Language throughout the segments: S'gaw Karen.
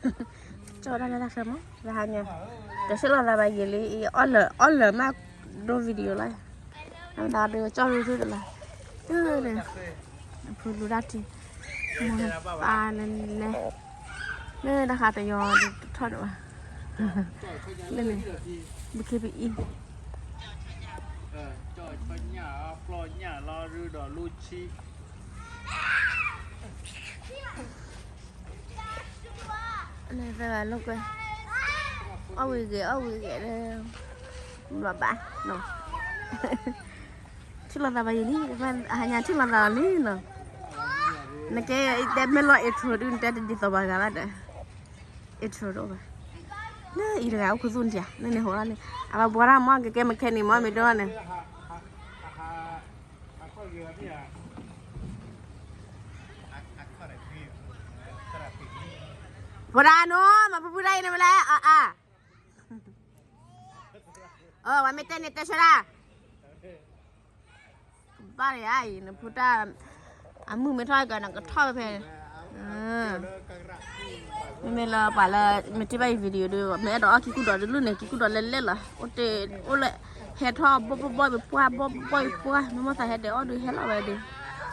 ကၠီၣ်ဒၣ်လၢတၢ်ဆၢမး တဟါညါ, တဆ့ၣ်လီၤသးဘၣ်ယံာ်လံ အီၣ်လၢာ် အီၣ်လၢာ်မးဒိ video လီၤ, အဝဲဒၣ်ဒုးကၠီၣ်ရူၢ်ရူၢ်တလီၤ, အဖုလူတၢ်ထံ, မိၢ်ပၢ်လဲၤလဲၤ, လၢတၢ်ဃးတယီၤဒုးတထီၣ်ဒံးဘၣ်, လၢန့ၣ်, ဘုခ့ပအံၤ န့ၣ်သၢဂၤလိာ်ကွဲ, အီၣ်ဝံၤဂ့ၤ အီၣ်ဝံၤဂ့ၤလၢ, ဘျီဘၣ်နီၤ, ထံၣ်လိာ်သးဘၣ်ယံာ်လံ, အဟါညါထံၣ်လိာ်သးလီၤလံနီၤ, နကဲတဲမ့ၢ်လီၤ intro ဒုး နတဲတဒ်သိးပှၤဂၤဘၣ်ဒီး, intro တအိၣ်ဘၣ်, လၢအံၤတဂၤအိၣ်ခူသူၣ်နထံၣ်ဧါ, လၢန့ၣ်ဟိးလီၤန့ၣ် အဘၣ်ဘှီတၢ်မ့ၢ်ကကဲ mechanic မ့ၢ်မ့ၢ်ဒိၣ်န့ၣ် ဖိဒၣ်နိ မၤပူၤပူၤဒၣ်အံၤန့ၣ်မ့ၢ်လဲၣ်, အါ, အၢ ဝဲမ့ၢ်တဲန့ၣ်တဲဆၢဒၣ်, ဘၣ်ယၤအံၤ နဖိတၢ်, အမုၢ်မ့ၢ်ထီၣ်ကနကထီၣ်ဖဲ, မ့မ့ၢ်လၢပှၤလၢ မ့ၢ်ထံၣ်ဘၣ်အံၤ video ဒုး မ့ၢ်အဲၣ်ဒိးအီၣ်ကံၢ်ကူၣ်ဒီးတလူၢ်န့ၣ် ကံၢ်ကူၣ်ဒီးလဲၣ်လဲၣ်လီၤ, အိၣ်တ့ၢ်, အိၣ်လၢ, ဟဲထီၣ်ဘီၣ်ဘီၣ်ဘီၣ်ယပှၢ် ဘီၣ်ဘီၣ်ဘီၣ်ယ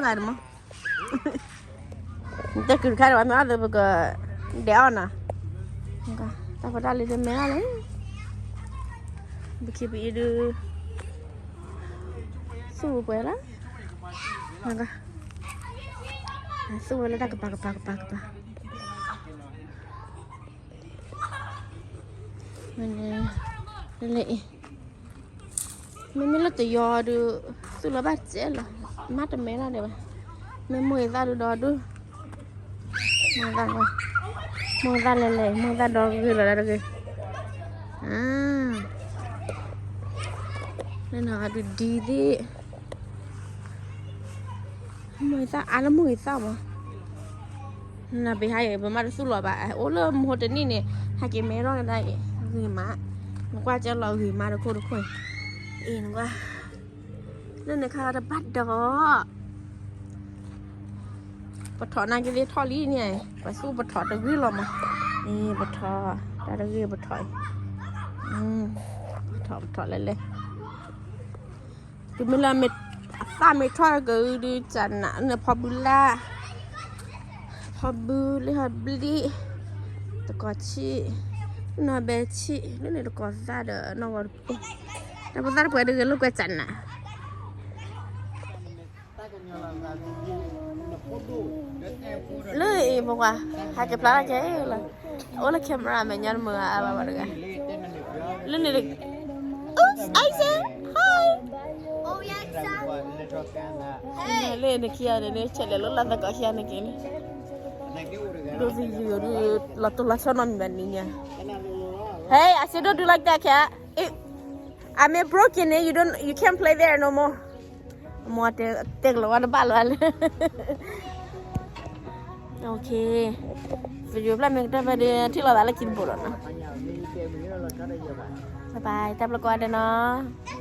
ပှၢ် မ့ၢ်မိၢ်သးဟဲဒဲးအီၣ်ဒုးဟဲလီၤဝဲဒုး, ဒဲးအီၣ်မ့ၢ်ဘူၣ်တဂၤန့ၣ်မး နတဲကုၤတခါဒီး ပှၤမ့ၢ်အီၣ်သ့ပက, ဒဲးအီၣ်နီၤ, တၢ်ဖိတၢ်လံၤဒုးမ့ၢ်အီၣ်လံ, ပခံပအံၤဒုး, သူၣ်ပှဲၤလီၤ, သူၣ်ဝဲလၢတၢ်ကပၤကပၤကပၤကပၤ, မ့ၢ်လၢအံၤ မ့မ့ၢ်လၢတယီၤဒုး, သူၣ်လီၤဘၣ်စဲးလီၤ, မ့တမဲထီၣ်ဒံးဘၣ်, မ့ၢ်မိၢ်အသၣ်ဒုးဒီးဒုး, မိၢ်သၣ်, မိၢ်သၣ်လဲၤလဲၤ မိၢ်သၣ်ဒီးဂ့ၤလီၤဒၣ်တဂ့ၤ, လၢနီၤအဒုးဒံသ့ၣ်, မိၢ်အသၣ်အါလၢမိၢ်အသၣ်မး နဘ့ၣ်ဟါအံၤ ပမၤတသူၣ်လီၤဘၣ်, အိၣ်လၢမဟိတနံၣ်န့ၣ် ဟဲက့ၤမဲထီၣ်ကဒါအံၤ ဂ့ၤမး, နကွၢ်ကဲလီၤဂ့ၤမးတခိၣ်တခိၣ်, အံၤနကွၢ်, လၢန့ၣ်ခါတဘၣ်ဒီး, ပထီၣ်နာ်က့ၤသ့ၣ်ထီၣ်လံန့ၣ်, ပသူၣ်ပထီၣ်တဂ့ၤလီၤမး, အံၤပထီၣ်, တၢ်တဂ့ၤပထီၣ်အံၤ, ပထီၣ်ပထီၣ်လဲၤလဲၤ တုၤမ့ၢ်လၢ အသၣ်မ့ၢ်ထီၣ်ကဒုးကနးန့ၣ် ဖီဘုလၢ်, ဖီဘုလၢဟီဘျံၣ်, တကိးဆံၣ်, နီၢ်ဘဲဆံၣ် လၢန့ၣ်တကိးသၣ်ဒီးနီၢ်ဂီၤတပှဲၤ, တၢ်ဖိသၣ်တပှဲၤတဂ့ၤလိာ်ကွဲကနး လၢအံၤ ပကွၢ်, ဟဲက့ၤဖျါထီၣ်ကဲလီၤ, အိၣ်လၢ camera မဲာ်ညါတမုာ်အါဘၣ်ဘၣ်တဂၤ, လၢန့ၣ်, Oops, Isaac, hi. လၢနခံဂၤန့ၣ် ဆဲးလဲၤလိာ်လၢသကိးခံဂၤန့ၣ်က့ၤန့ၣ်, ဒိၣ်သယုၢ်ဒုး လီၤတိၢ်လီၤဆီနီတမံၤဘၣ်နံၤညါ, Hey, I said don't do like that, cat. I mean broken it, you don't, you can't play there no more. အမိၢ်တဲကလီၤဝဲတဘၣ်လၢၤလၢ, OK, video ဖျၢၣ်မ့ၢ်ကတၢၢ်ဖဲဒၣ် ထံၣ်လိာ်သးလၢခံတဘိးလီၤနီၤ, bye bye, တၢ်ဘျုးကိးဂၤဒဲးနီၤ.